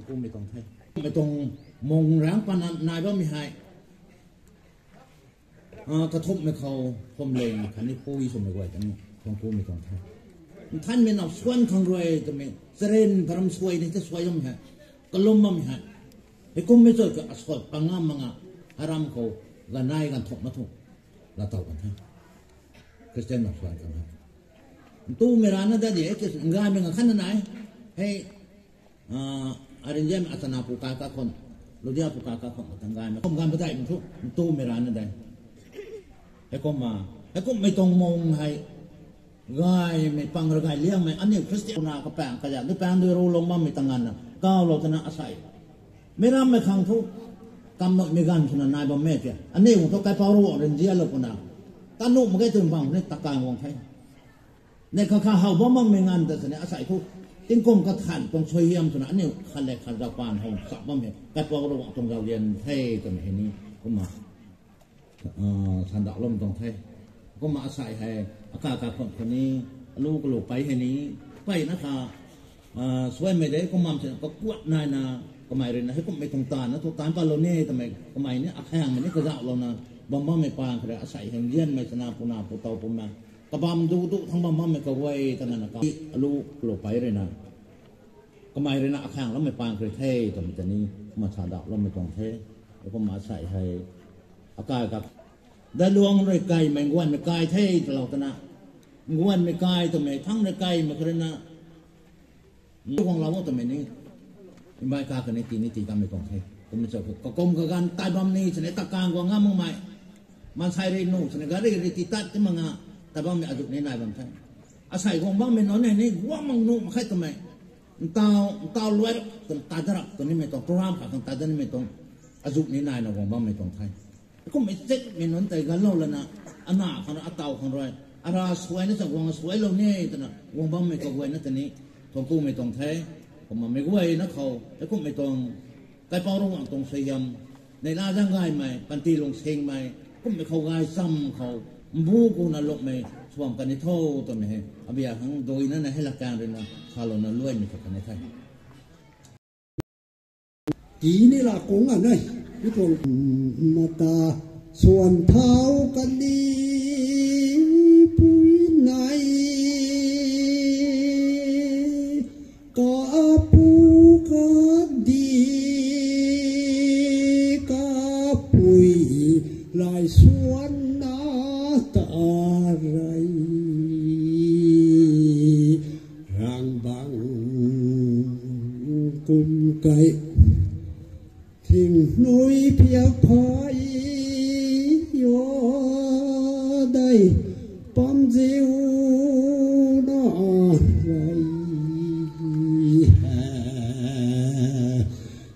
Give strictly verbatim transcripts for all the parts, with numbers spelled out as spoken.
Kumei tuang the. Mei tuang mung rang pana nai bammei hei. Ah, kathumhmei khou, phwamling khatni pui swmei guay ta ni thuanckumei tuang the. Nthanmei now suan khang rui twmei, charen pharam suai ni te suai bammei hei. Kalum bammei hei. Hei kummei cho ka asot pangam manga, haram khou, ganai gan thuk na thu, la taw kan the. Christian now suan khang hei. Ntumei rana da di, hei kis ngaymei nga khan na nai. Hei, ah, arinjam achana pu kai ka khon, ludia pu kai ka khon, tang gaymei. Kum gan padeih mei thu, ntumei rana dei. Hei kumna, hei kumhmei tuang mung hei, gaymei pang ra gay liangmei, aniu Christian na kapaeng, kazak, dui paeng dui ru lung bammei tangan na, kaulou tana asei. Meic rammei khang thu, kam nuhmei ganv swna nai bammei ke. Aniu thu kaipouc Ravguangc rinzianlou puna. Tanuh mak ge twmei bang ni takan guang the. Neih kha kha how bam bammei nganv ta sini asei thu, tingkum kathan tuang suaihiam swna aniu khat le khat zaupaanv how chap bam hei, kaipouc Ravguangc tuang zauzian the twmei hei ni, kumna, ah, sandauhloumei tuang the. Kumna asei hei, aka kakhwan khou ni, alu kalu pei hei ni, peyna kha, ah, suaimei de, kumna sini kakuat naina, kamei ruina, hei kumhmei tuang taanv na thu taanc patlou ni twmei, kamei ni, akhaengmei ni kazauhlouna, bam bammei paan khou rui, asei hei nzianmei chana puna, putau pumna, kabam duh duh thang bam bammei kaguay ta nana ka, alu kalu pei ruina. Kamei ruina akhaeng lammei paan khou rui the, twmei ta ni, kumna sandauhloumei tuang the, kumna asei hei, akai ka. Daluang rui kaimei nguanmei kai the, talou tana. Nguanmei kai twmei, thang rui kaimei khou ruina. Guanglou o twmei ni, mbai ka kani tii ni tii kamei tuang the. Kumna cho, kakum kaganv tai bam ni, sini takan guang ngam makmei. Maansei rui nu, sini gari rui tii tat ti manga, tai bammei azuh ni nai bam the. Asei guang bammei nunc hei ni, guang mak nuh mak khe twmei. Ntau, ntau luai rap, twna tat dat rap, tw nimei tuang, program khat khang tat dat nimei tuang, azuh ni naina guang bammei tuang the. Kumhmei chikmei nunc tei ganlou lana, ana khang rui, ataw khang rui, ara suaina cha guang suailou ni, twna guang bammei kaguayna ta ni, thuanckumei tuang the, kumna mei guayna khou, hei kumhmei tuang, kaipouc Ravguangc tuang suaihiam, neihla zaeng gaymei, panty lungsingmei, kumhmei khou gaychamv khou, mbu kuna lukmei, suam kan ni tho, twmei hei, abia khang duina na hei lakaeng ruina, salouna luaimei ta kan ni the. Tii ni la kung a nai, mi tuang mata suan thau kan ni pui nai, kapu kadi kapui lai suan na ta rei. Rangbang kum kai, thingnui piak phay, yo dei pamziu na rei.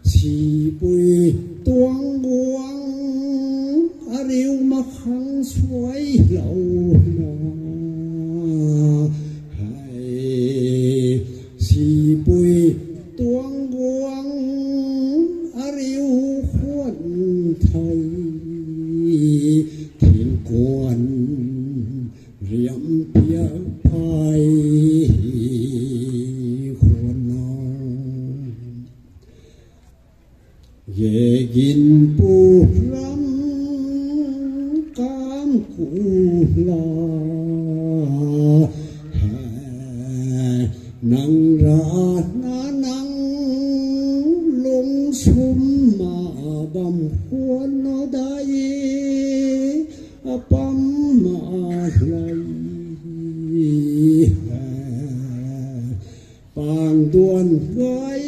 Sipui tuang guang ariu makhang suailou na hei, sipui tuang guang ariu khwan thei, thingkuan riam piak phay khwan na. Ge gin pu ram kam ku la, he, nang rana nang lung sum ma bam khwan na dai, apam ma lei, he. Pang duan gay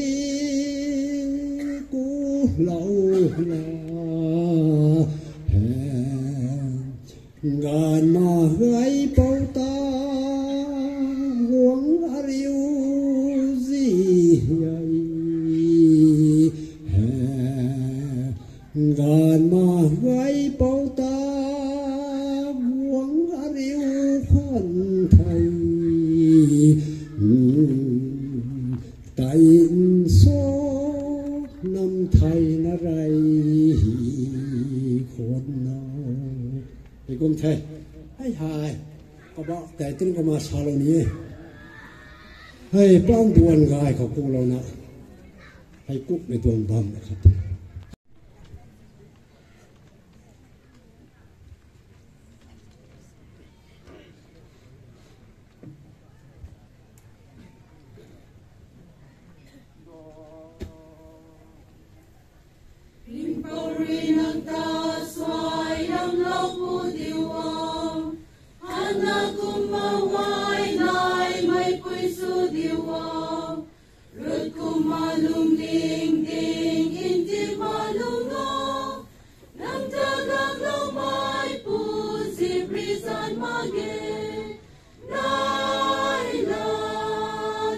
ku lou la, he. Ganv ma gay pou ta guang ariu zi gay, he. Ganv ma gay pou ta guang ariu khwan thei, hmm, tei nso nam thei na rei khwan na. Hei kum the. Hei hei. Kabah tei tin kama salou ni e. Hei pang duan gay khou kulouna. Hei kukmei tuang bam na khat the. Ringhpouc rui nang ta suaihiamlou pu diu o, hana kumna huay nai meipui sw diu o, rut kumna lungning ding ntimna lung o, nang ta gaklou meipui zip ri zan mak ge. Nai la,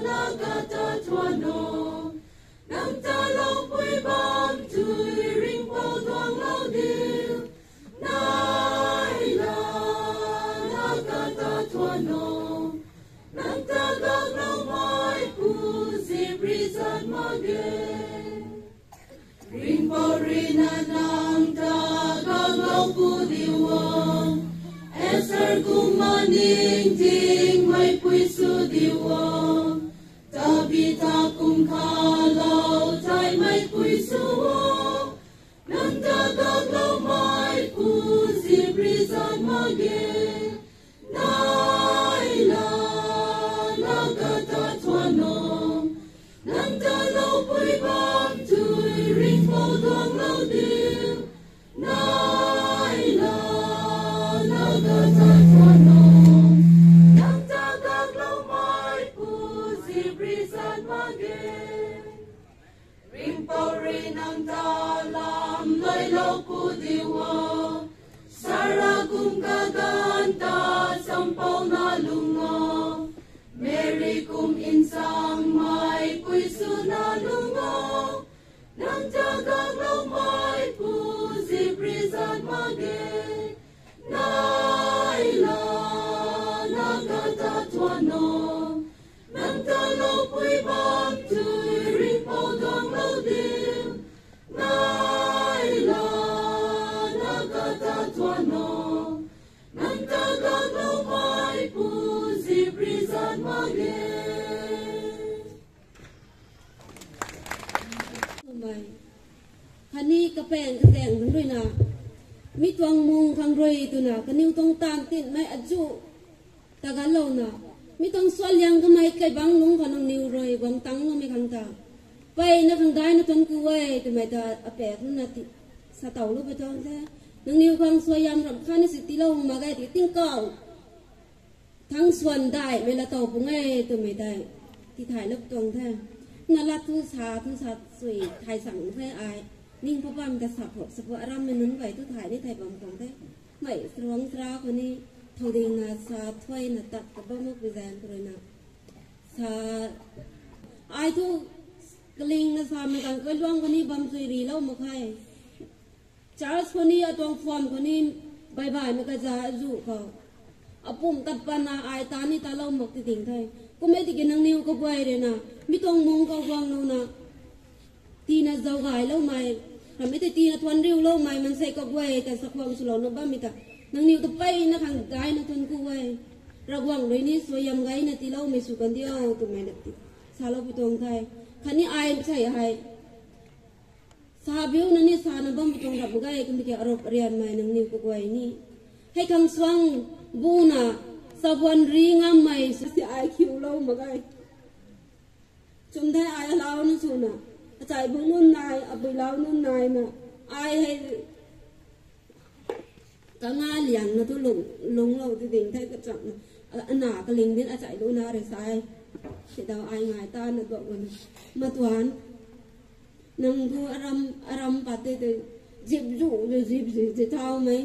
na kata thuan o, nang ta loupui bam tui Ringhpouc tuanglou diu. Nai la, na kata thuan o, nang ta gaklou meipui zip ri zan mak ge. Ringhpouc rui na nang ta gaklou pu diu o, Esther kumna ningting meipui sw diu o, Tabitha kum khalou tei meipui sw o, nang ta gaklou meipui zip ri zan mak ge. Nai la, na kata thuan o, nang ta loupui bam tui Ringhpouc tuanglou diu. Nai la, na kata thuan o, nang ta gaklou meipui zip ri zan mak ge. Ringhpouc rui nang ta lam luailou pu diu o, Sara kum kaganv ta champouna lung o, Meri kum nsang meipui swna lung o, nang ta gaklou meipui zip ri zan mak ge. Nai la, na kata thuan o, nang ta loupui bam tui Ringhpouc tuanglou diu. Nai la, na kata thuan o, nang ta gaklou meipui zip ri zan mak ge. Khatni kapaeng kazaeng nunc rui na, mi tuang mung khang rui twna kaniw tuang taanv tinmei azuh ta ganlouna, mi tuang sualiang kamei kaibangc lungc khou nangniw rui guang tangloumei khang ta, mpeyna khang daina thuanc ku e twmei ta apaek nunc na ti, sa towlou pui tuang the. Nangniw khang suaihiam ramh khatni si tiilou mak ge tiki tingkauh thang swan daihmei laa tow pung e twmei tei tithaylou pui tuang the. Na lat thu sa thu sa sui thay sang the ai. Ning pha bammei ta sa phuak sa phuak arammei nunc guay thu thay ni thay bam tuang the. Mei saruangc sara khou ni thow dingna sa thuayna tat ta bam mak pui zaeng khou rui na, sa, ai thu kalingna samei kang kailuang khou ni bam sui rilou mak khe. Church khou ni, atuang pham khou ni, baibaimei kaza azuh khou, apumc tat patna ai ta ni talou mak ti ding the. Kum e tiki nangniw kaguay rui na, mi tuang mung khou guanglouna, tiina zaucgayloumei, ramhmei tei tiina thuanc riuloumei maansei kaguay ta sakhwang swlouna bammei ta, nangniw ta mpeyna khang daina thuanc ku e. Ravguangc rui ni suaihiam gayna tiiloumei sw kan diu twmei na ti, salou pui tuang the. Khatni ai sei hei, sa biuna ni sana bam pui tuang ramh mak ge, kum tiki arup arianmei nangniw kaguay ni, hei khang suang buna, sabuan ri ngammei sw si ai khiulou mak ge. Chum the ai alau na swna, achai bung nunc nai, abui lau nunc naina, ai hei kanga liangna thu lung, lunglou ti ding the kachakna, a, ana kaling din achai luna rui sa e. Sidau ai ngai tana duak guna, matuan, nang thu aram, aram pat tei tei, zip zu, zip zu, zip thaumei,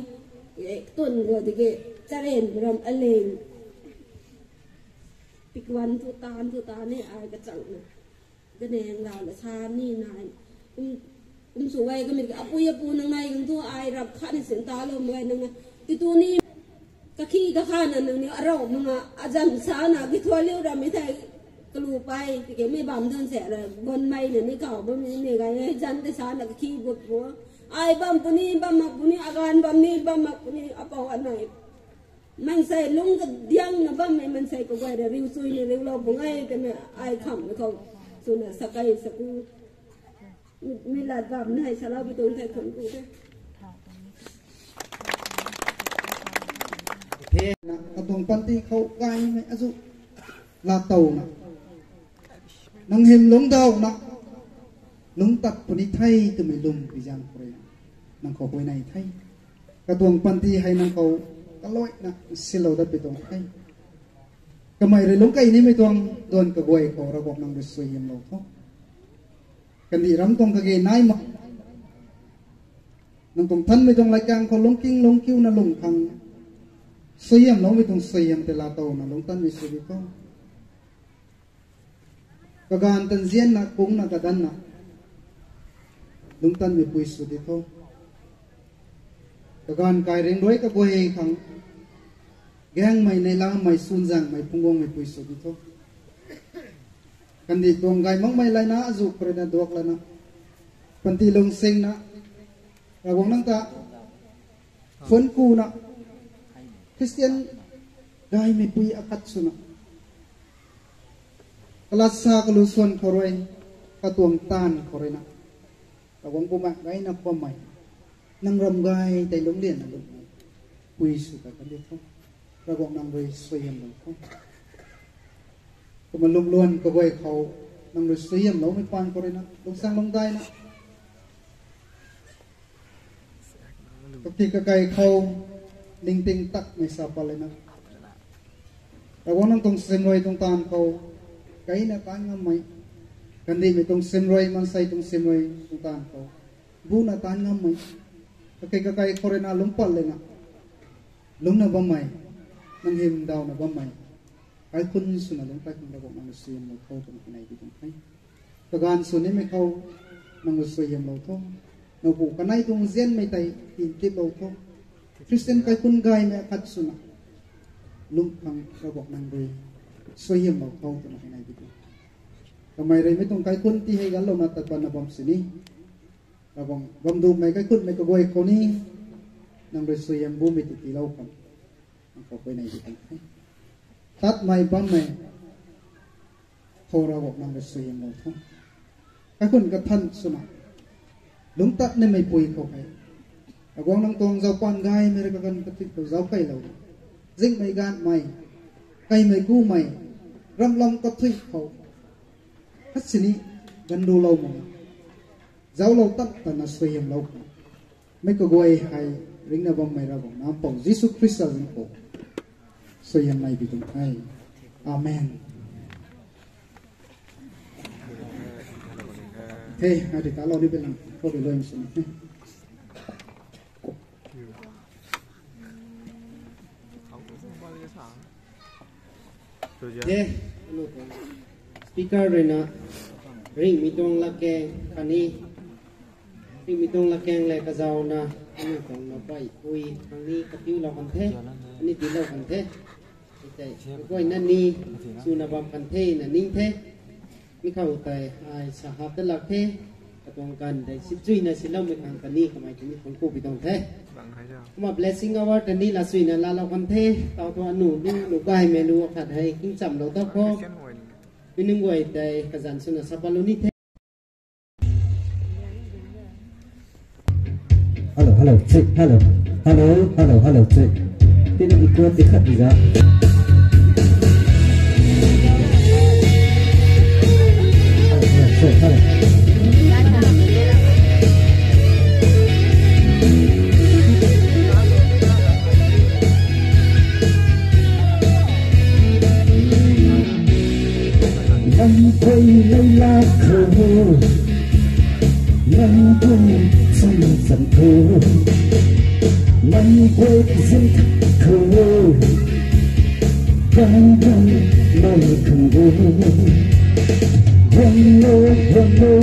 e, tun gua tiki, charen ram aling, pikuan thu taan thu taan e ai kachakna, kaneng lau la sa ni nai. Kum, kum sw e kamei tiki apui apu nang nai kang thu ai rap khatni sin talou mak ge nang na. Titu ni kakhi kakhana nangniw arau manga azan sana kithualiu ramhmei thei kalu pei tiki mi bam dun se ra gonmei na ni kau bammei ni gay e zan tei sana kakhi gut pu. Ai bam puni, bam mak puni, aganv bam ni, bam mak puni, apou anei maansei lungc kadiangna bammei maansei kaguay rui riu chuina riulou pung e twmei ai khamhmei khou swna sakei saku Mi lat bam nai salou bi tuang the thuanc ku the. The na katuang panty khou gaymei azu laa towna, nang hym lungcdawna, lungc tat puni the twmei lwm pi zaeng khou rui na, nang khou huayney the. Katuang panty hei nang khou kaluaina silou dat pi tuang the. Kamei rui lungc key nimei tuang duan kaguay khou Ravguangc nang rui suaihiamlou tho. Kandih ram tuang kage nai ma, nang tuang thanmei tuang latkaeng khou lungking lungkiuna lung khang suaihiamloumei tuang suaihiam tei laa towna lungc tanmei sw di tho. Kaganv tanzianna kungna kadanna lungc tanmei pui sw di tho. Kaganv kai ringc rui kaguay khang gaengmei, neihlamei, sunzaengmei, phungc guangmei pui sw di tho. Kandih tuang gay makmei layna azu khou rui na duak lana, panty lungsingna, Ravguangc nang ta thuanc kuna, Christian gaymeipui akhat swna, kalat sa kalu swan khou rui, katuang taanv khou rui na, Ravguangc Bumaengh gayna bammei, nang ram gay tei lungclianna lungmei pui sw ta kan di tho. Ravguangc nang rui suaihiamlou tho. Kumna lwmluan kaguay khou nang rui suaihiamloumei paan khou rui na, lungcsaeng lungcdaina, kaki kakai khou ningting takmei sa pat lana, Ravguangc nang tuang simrui tuang taanv khou gayna taanc ngammei, kandihmei tuang simrui, maansei tuang simrui tuang taanv khou buna taanc ngammei, kaki kakai khou rui na lungc pat lana, lungcna bammei, nang hymdawna bammei kaikhunc swna lungc kai khang Ravguangc nang rui suaihiamlou tho twna huayney di tuang the. Kaganv sw nimei khou nang rui suaihiamlou tho. Nowpu kanei tuang nzianmei tei tintiplou tho. Christian kaikhunc gaymei akhat swna lungc khang Ravguangc nang rui suaihiamlou tho twna huayney di tuang. Kamei rui mi tuang kaikhunc ti hei ganlouna tat patna bam sini, Ravguangc bamdumei kaikhunhmei kaguay khou ni nang rui suaihiam bumei tei tiilou khang nang khou huayney di tuang the. Tatmei bammei khou Ravguangc nang rui suaihiamlou tho. Kaikhunc kathan swna lungc tat nimei pui khou hei, Ravguangc nang tuang zaupan gaymei rui kaganv kathuic khou zauc keylou, zingmei ganhmei, kaimei kumei, ramlam kathuic khou khat sini ganvlulou makna, zauclou tat tana suaihiamlou khang, mei kaguay hei ringcna bammei Ravguangc Nac Mpouh Jisu Khrista zanc khou suaihiam nai bi tuang the. Amen. The, ai rui talou ni pe lang, khou rui luai sini the. The, speaker rui na, ringhmei tuang latkaeng khatni, ringhmei tuang latkaeng le kazauna, aniu tuang napai pui khang ni katiulou kan the, ani tiilou kan the. Tei kaguayna ni swna bam kan the na ning the. Mi khou tei ai sa hap ta lak the. Katuang ganv tei sichuina siloumei khang kani kamei tini thuanc ku pi tuang the. Kumna blessing hour ta ni laa suina laalou kan the. Tau thu anu lu, lu gaymei lu akhat hei kingchamlou ta khou, mi nunc guay tei kazanc swna sa patlou ni the. Hello, hello, check, hello. Hello, hello, hello, check. Tina echo ti khat di za. Hello, hello, check, hello. Nang guay lei lak khou, nang guay chang chang khou, nang guay zin khou, bang bang nai khang o. Guang lo, guang lo,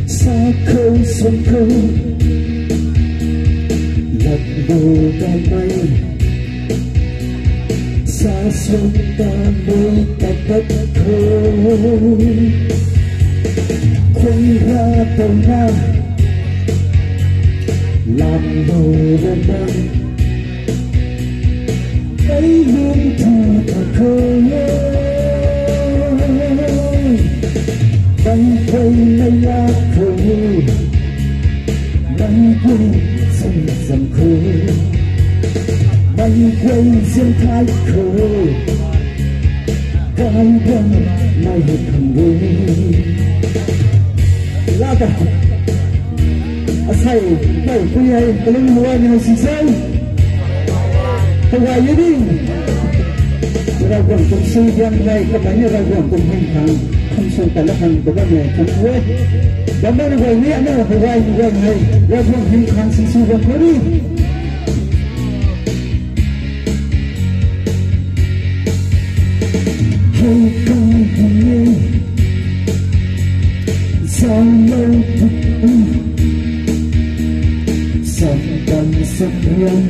sa khou, suan khou, lat lo ta mei. Sa sung ta mei tat tat khou, khung ra tau na, lam lo ra na, mei lung thu ta khou, bang bang Guay zian thai khou, kai bam nai hei khang e. Lata. Asei, kai pui hei, kaling huay ni hei si se. Huay ye di. Ravguangc kum sui diang nai, kamei ni Ravguangc kum hym khang, kum sui ta la khang, kabam nai khang e. Bam nai guay ni, ano, huay ni guay nai, Ravguangc hym khang si si bam khou ni. Hei kang hei, zauclou tu, sam tan sam riang,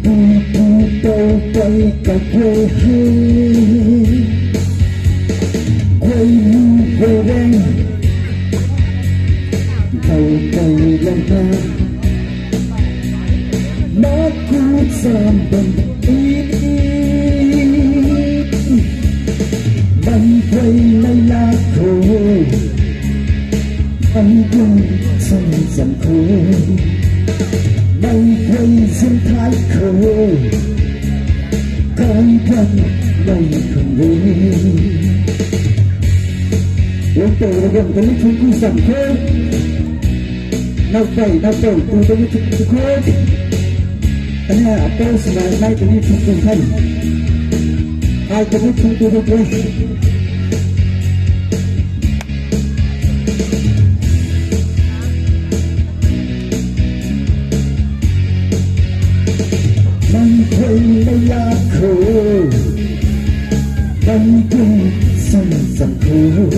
pu pu tau pei ka guay hei, guay lu guay reng, tau pei lana. Maku cham bam i, man guay mei la khou, man guay cham cham khou, man guay zian thai khou, kai bam nai khang e. Lungtei Ravguangc ta ni thun ku sam khe. Nau pei, nau pei, tu ta ni thun ku khe. Ane, apou sina nai ta ni thun ku khe. Ai ta ni thun ku khe. Man guay mei la khou, man guay sam sam khou,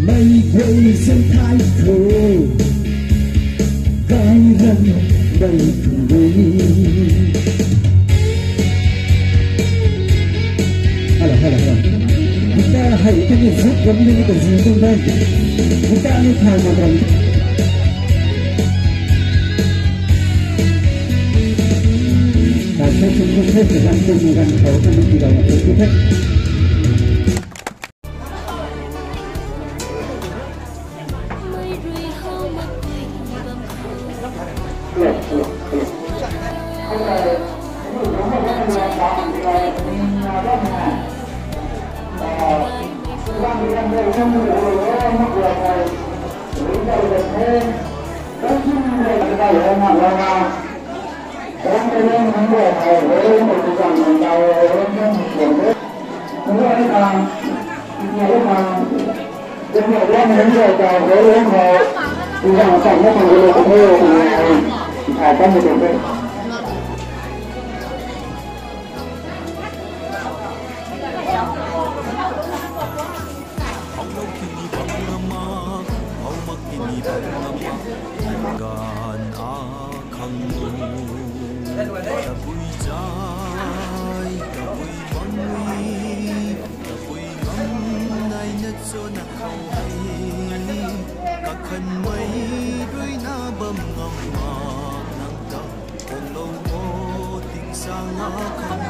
man guay sam thai khou, kai ram mei khang e. Hello, hello, hello. Guitar hei, kan ni zuk ram ni ka zin tung dai. Guitar ni thai ma ram. Ka thai chung chung thai ka ram chung ram khou kan ni ki ram chung chung thai. Gan a khang nu, tabui zai, tabui bangui, tabui ngam nai na cho na khou hei, kakhan mei rui na bam ngam mak nang ta, kong lou mo ting sa nga khang.